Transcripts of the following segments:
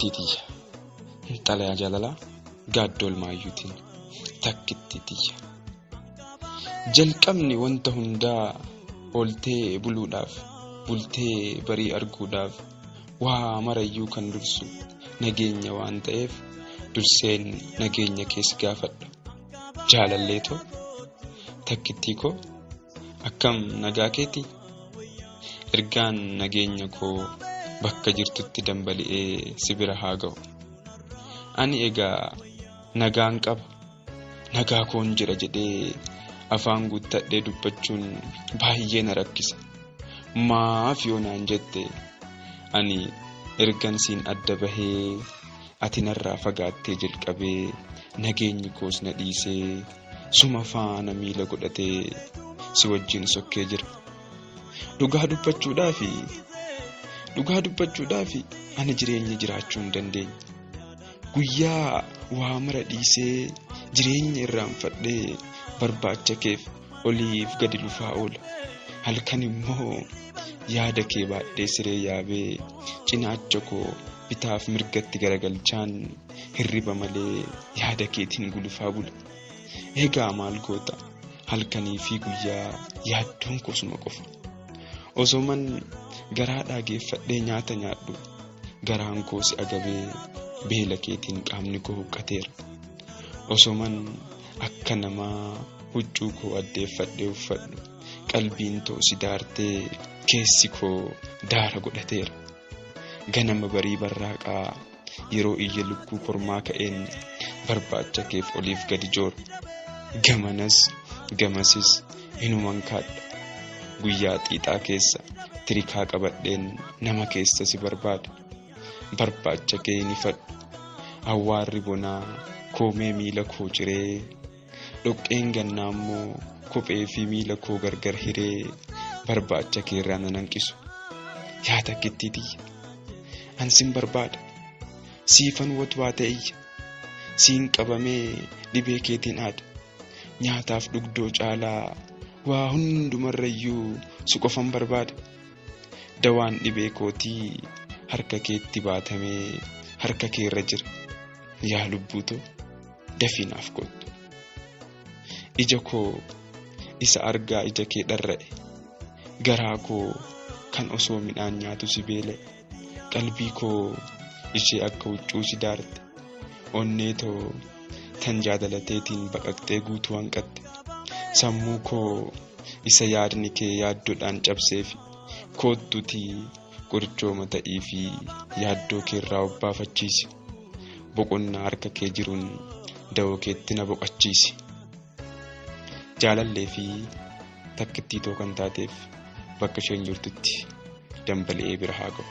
Takkittii tiyya. Xalayaa jaalalaa Gaaddoo Olmaayyuutiin. Takkittii tiyya. Jalqabni wanta hundaa ooltee buluudhaaf, bultee barii arguudhaaf waa marayyuu kan dursu nageenya waan ta'eef durseen nageenya kee si gaafadha. Jaalallee too, takkittii koo, akkam nagaa keetii? Ergaan nageenya koo bakka jirtutti dambali'ee si bira haa ga'u. Ani egaa nagaan qaba, nagaa koon jira jedhee afaan guuttadhee dubbachuun baay'ee na rakkisa. Maaf yoo naan jette ani ergan siin adda bahee ati narraa fagaattee jalqabee nageenyi koos na dhiisee suma faana miila godhatee si wajjin sokkee jira. Dhugaa dubbachuudhaafi dhugaa dubbachuudhaafi ani jireenya jiraachuu hin dandeenye. Guyyaa waa mara dhiisee jireenya irraanfadhee barbaacha keef oliif gadi lufaa oola. Halkan immoo yaada kee baadhee siree yaabee cinaacha koo bitaaf mirgatti garagalchaan hirriba malee yaada keetiin gulufaa bula. Egaa maal goota halkanii fi guyyaa yaaddoon koo suma qofa. Osoman garaadhaa geeffadhee nyaata nyaadhu garaan koo si agabee beela keetiin qaamni koo huqqateera. Osoman akka namaa huccuu koo addeeffadhee uffadhu qalbiin too si daartee keessi koo daara godhateera. Ganama barii barraaqaa yeroo iyya lukkuu kormaa ka'een barbaacha keef oliif gadi joora. Gamanas gamasis inuman kaadha. Guyyaa xiixaa keessa tirikaa qabadheen nama keessa si barbaada. Barbaacha kee hin ifadhu. Awwaarri bonaa koomee miila koo ciree dhoqqeen gannaa immoo kophee fi miila koo gargar hiree barbaacha kee irraa nan hanqisu. Yaa takkittii tiyya. An sin barbaada. Siifan watwaatee iyya. Siin qabamee dhibee keetiin aada. Nyaataaf dhugdoo caalaa waa hundumarrayyuu si qofan barbaada. Dawaan dhibee kootii harka keetti baatamee harka keerra jira. Yaa lubbuu too dafii naaf koottu. Ija koo isa argaa ija kee dharra'e. Garaa koo kan osoo midhaan nyaatu si beela'e. Qalbii koo ishee akka huccuu si daarte. Onnee too tan jaalalateetiin baqaqxee guutuu hanqatte. Sammuu koo isa yaadni kee yaaddoodhaan cabseefi koottuutii qorichooma ta'iifi yaaddoo keerraa obbaafachiisi. Boqonnaa harka kee jiruun dawoo keetti na boqachiisi. Jaalallee fi takkittii too kan taateef bakka isheen jirtutti dambali'ee bira haa ga'u.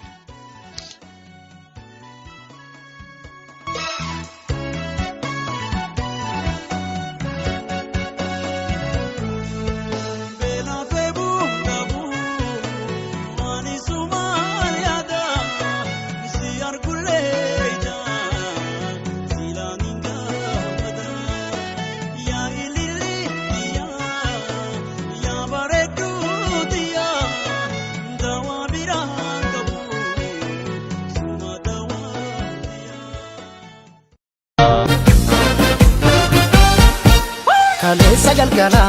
Kaleessa galgala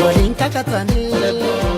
waliin kakatanii.